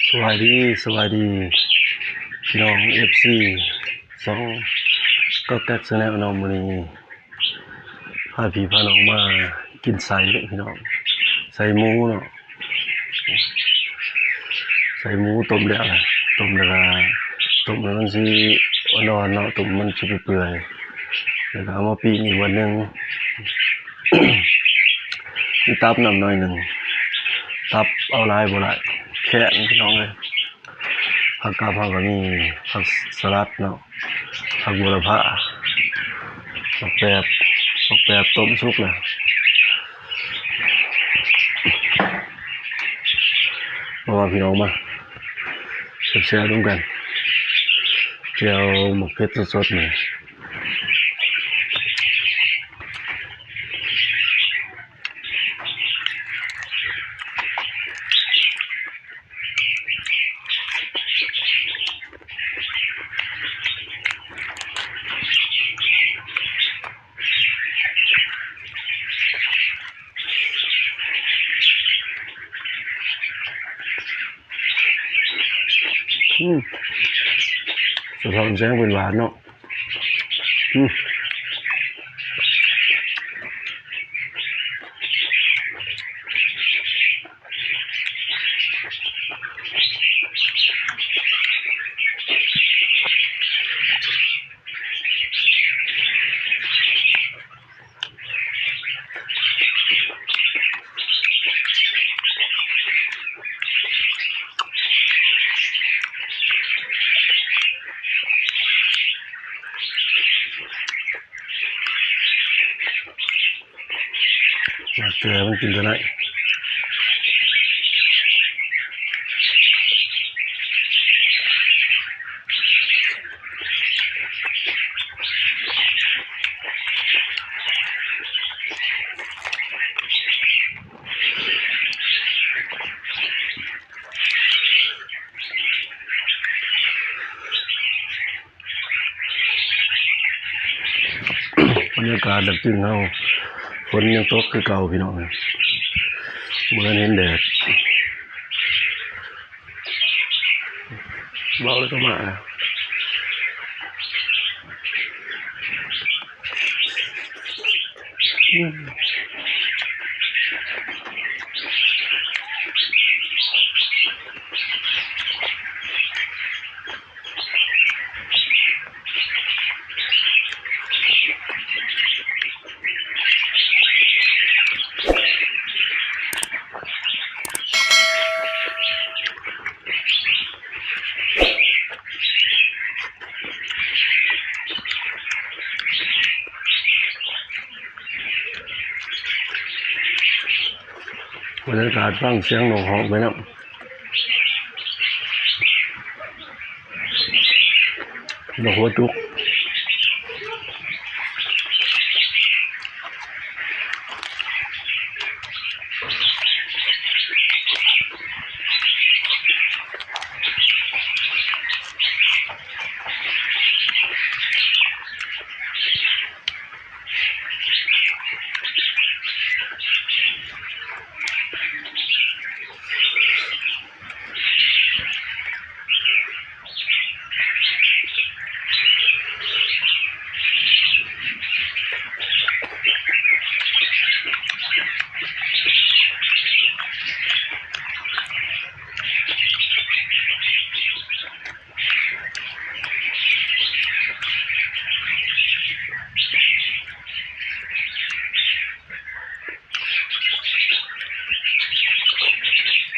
ສະບາຍດີ ສະບາຍດີ ພີ່ນ້ອງເອັຟຊີ ຊ່ອງກອກແກັກແຊນແນວເນາະ. ມື້ນີ້ພາພີ່ພານ້ອງມາກິນໄສ້ເດ້ພີ່ນ້ອງ ໄສ້ໝູເນາະ. ໃສ່ໝູຕົ້ມແລ້ວລະ ຕົ້ມແລ້ວກະຕົ້ມໃຫ້ມັນຊິອ່ອນໆເນາະ ຕົ້ມມັນຊິເປື່ອຍໆ ແລ້ວກະເອົາມາປີ້ງອີກວັນໜຶ່ງ. ມີຕັບນຳໜ້ອຍໜຶ່ງ ຕັບເອົາຫຼາຍບໍ່ໄດ້ ແຄ້ນພີ່ນ້ອງເອີຍ. ຜັກກັບເຮົາກະມີ ຜັກສະຫຼັດເນາະ ຜັກໂຫລະພາ ໝາກແປບ ໝາກແປບຕົ້ມສຸກແລ້ວ ເພາະວ່າພີ່ນ້ອງມາແຊບໆນຳກັນ ແຈ່ວໝາກເຜັດສົດໆ ມື້ນີ້. ອືມ ສະທ້ອນແສງເປັນຫວານເນາະ. ອືມ. ມາແກ່ມັນກິນກໍໄດ້. ບັນຍາກາດດັກຈຶ່ງເຮົາ ຝົນຍັງຕົກຄືເກົ່າພີ່ນ້ອງ ບໍ່ທັນເຫັນແດດ. ເວົ້າແລ້ວກໍມາ. ບັນຍາກາດຟັງສຽງນົກຮ້ອງໄປນຳ. ດອກຫົວຈຸກ.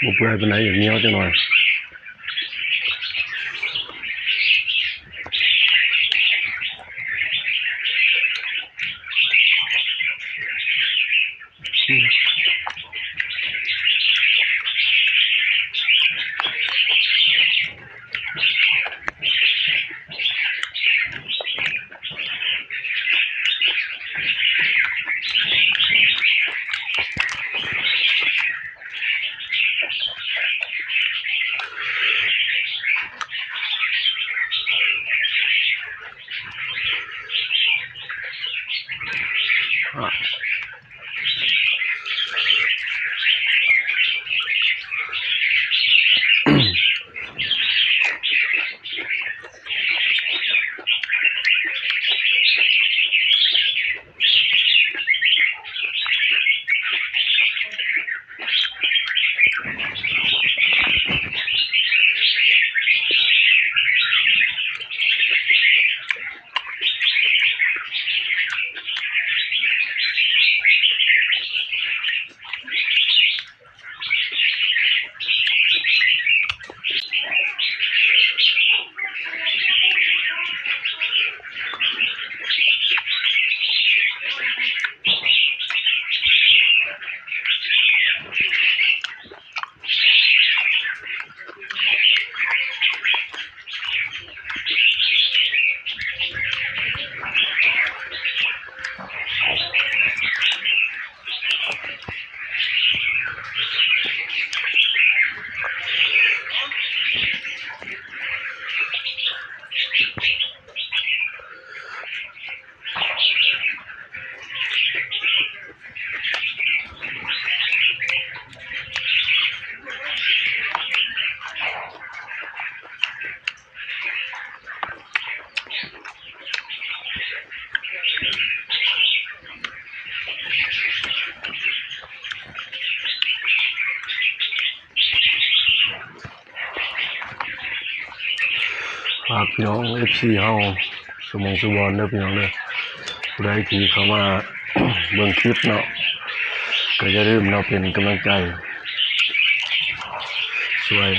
ບໍ່ເປື່ອຍປານໃດ ຢາກໜຽວຈັກໜ້ອຍ. ເ ຝາກພີ່ນ້ອງເອັຟຊີເຮົາ ສະໝອງສະບອນເດີພີ່ນ້ອງເດີ. ຜູ້ໃດທີ່ເຂົ້າມາເບິ່ງຄລິບເນາະ ກໍຢ່າລືມເນາະ ເປັນກຳລັງໃຈ ຊ່ວຍ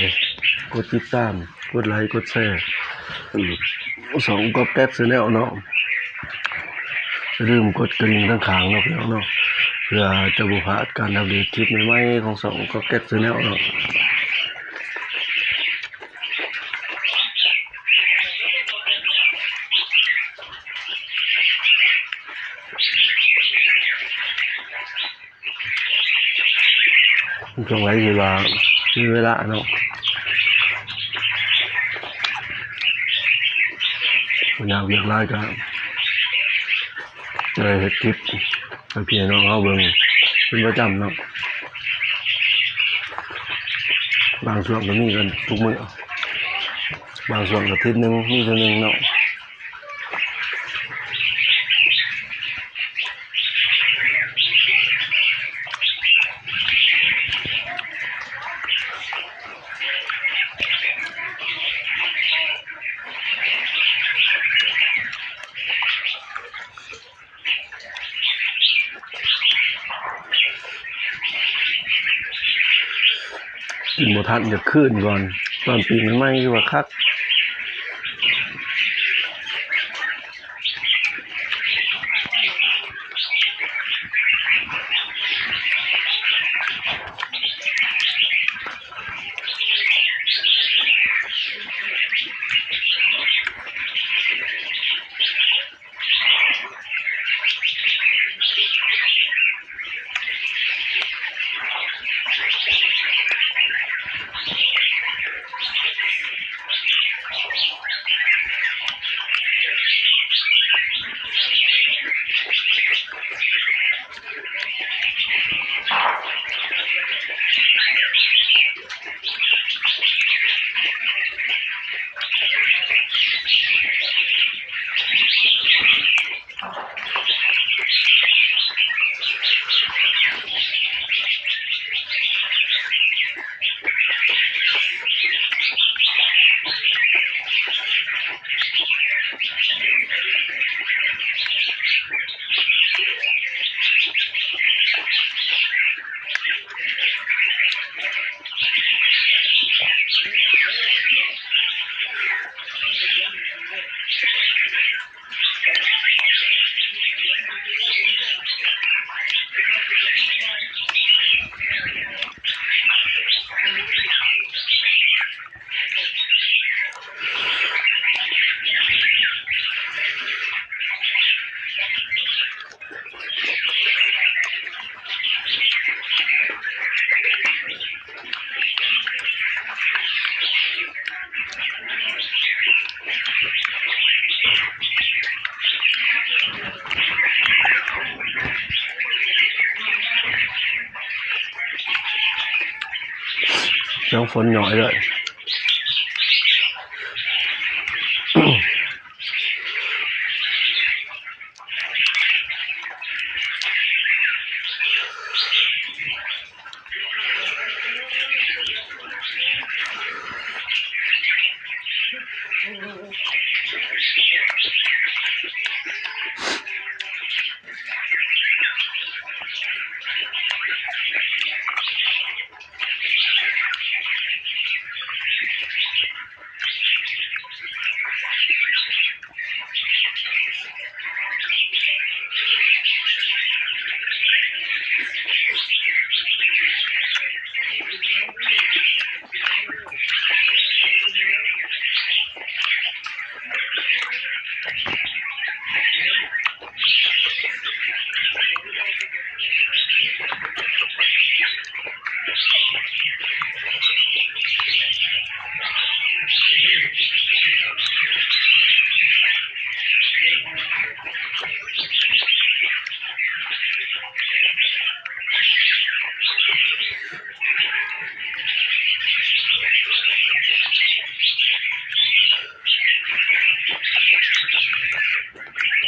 ກົດຕິດຕາມ ກົດໄລ ກົດແຊ ຊ່ອງກອບແກັບແຊນແນວເນາະ. ຢ່າລືມກົດກະດິ່ງທາງຂ້າງເນາະ ພີ່ນ້ອງເນາະ ເພື່ອຈະບໍ່ພາດການອັບເດດຄລິບໃໝ່ໆ ຂອງຊ່ອງກອບແກັບແຊນແນວເນາະ. ຊ່ວງໃດທີ່ວ່າມີເວລາເນາະ ບໍ່ຢາກວຽກຫຼາຍ ກໍຈະໄດ້ເຮັດຄລິບໃຫ້ພີ່ໃຫ້ນ້ອງເຮົາເບິ່ງເປັນປະຈຳເນາະ. ບາງຊ່ວງກໍມີກັນທຸກມື້ ບາງຊ່ວງກໍທິດໜຶ່ງມີເທື່ອໜຶ່ງເນາະ. ກິນບໍ່ທັນ ຢາກຄືນກ່ອນ ຕອນປີ້ງໃໝ່ໆ ຄືວ່າຄັກ. ຍັງຝົນຫຍ້ອຍເລີຍ.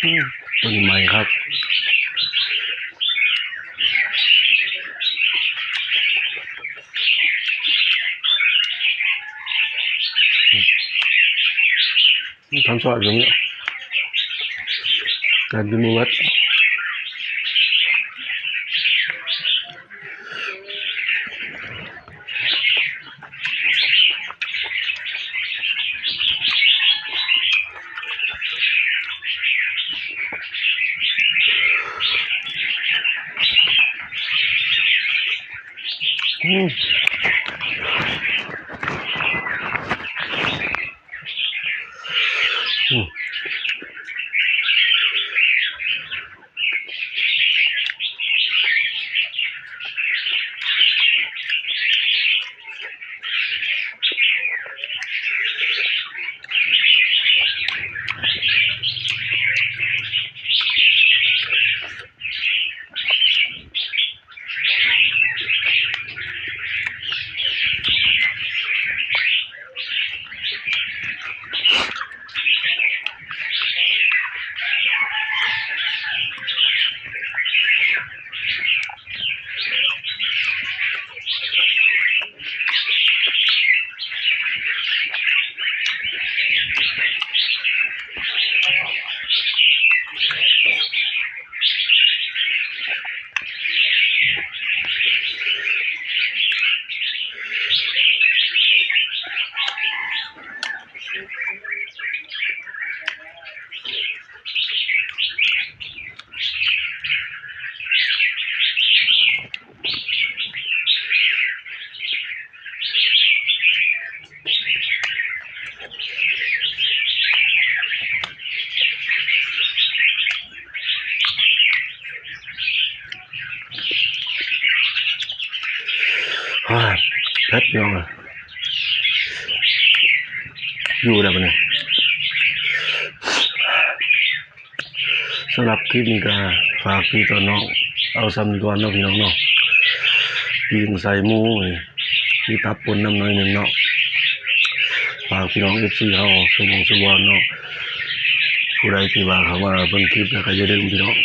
ອືມ ຕົ້ນໄມ້ຄັກ. ອືມ ທັງຊອຍກໍມີ ການກິນບໍ່ເບິດ. ອືມ ອືມ. ເຜັດ ພີ່ນ້ອງເອີຍ ຢູ່ແລ້ວບັດນີ້. ສຳລັບຄລິບນີ້ກໍຝາກພີ່ຕໍ່ນ້ອງ ເອົາສ່ຳນີ້ກ່ອນເນາະ ພີ່ນ້ອງເນາະ. ປີ້ງໄສ້ໝູນີ້ ມີຕັບປົນນຳໜ້ອຍໜຶ່ງເນາະ. ຝາກພີ່ນ້ອງເອັຟຊີເຮົາສູ່ໝ່ອງສູ່ບ່ອນເນາະ, ຜູ້ໃດທີ່ວ່າເຂົ້າມາເບິ່ງຄລິບແລ້ວກໍຢ່າລືມ ພີ່ນ້ອງ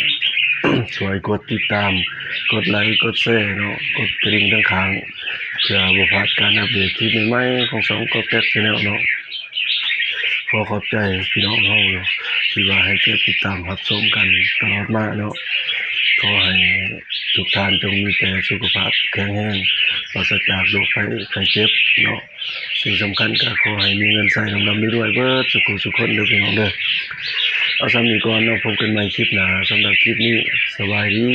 ຊ່ວຍກົດຕິດຕາມ ກົດໄລ ກົດແຊເນາະ, ກົດກະດິ່ງທາງຂ້າງ ເພື່ອບໍ່ພາດການອັບເດດຄລິບໃໝ່ໆຂອງຊ່ອງກອກແກັກແຊນແນວເນາະ. ຂໍຂອບໃຈພີ່ນ້ອງເຮົາເນາະ ທີ່ວ່າໃຫ້ກຽດຕິດຕາມຮັບຊົມກັນຕະຫຼອດມາເນາະ. ຂໍໃຫ້ທຸກທ່ານຈົ່ງມີແຕ່ສຸຂະພາບແຂງແຮງ ປາສະຈາກໂລກໄພໄຂ້ເຈັບເນາະ. ສິ່ງສຳຄັນກໍຂໍໃຫ້ມີເງິນໃຊ້ລ່ຳໆລວຍໆເບິດສູ່ຜູ້ສູ່ຄົນເດີພີ່ນ້ອງເດີ. ເອົາສ່ຳນີ້ກ່ອນເນາະ, ພົບກັນໃໝ່ຄລິບໜ້າ. ສຳລັບຄລິບນີ້ ສະບາຍດີ.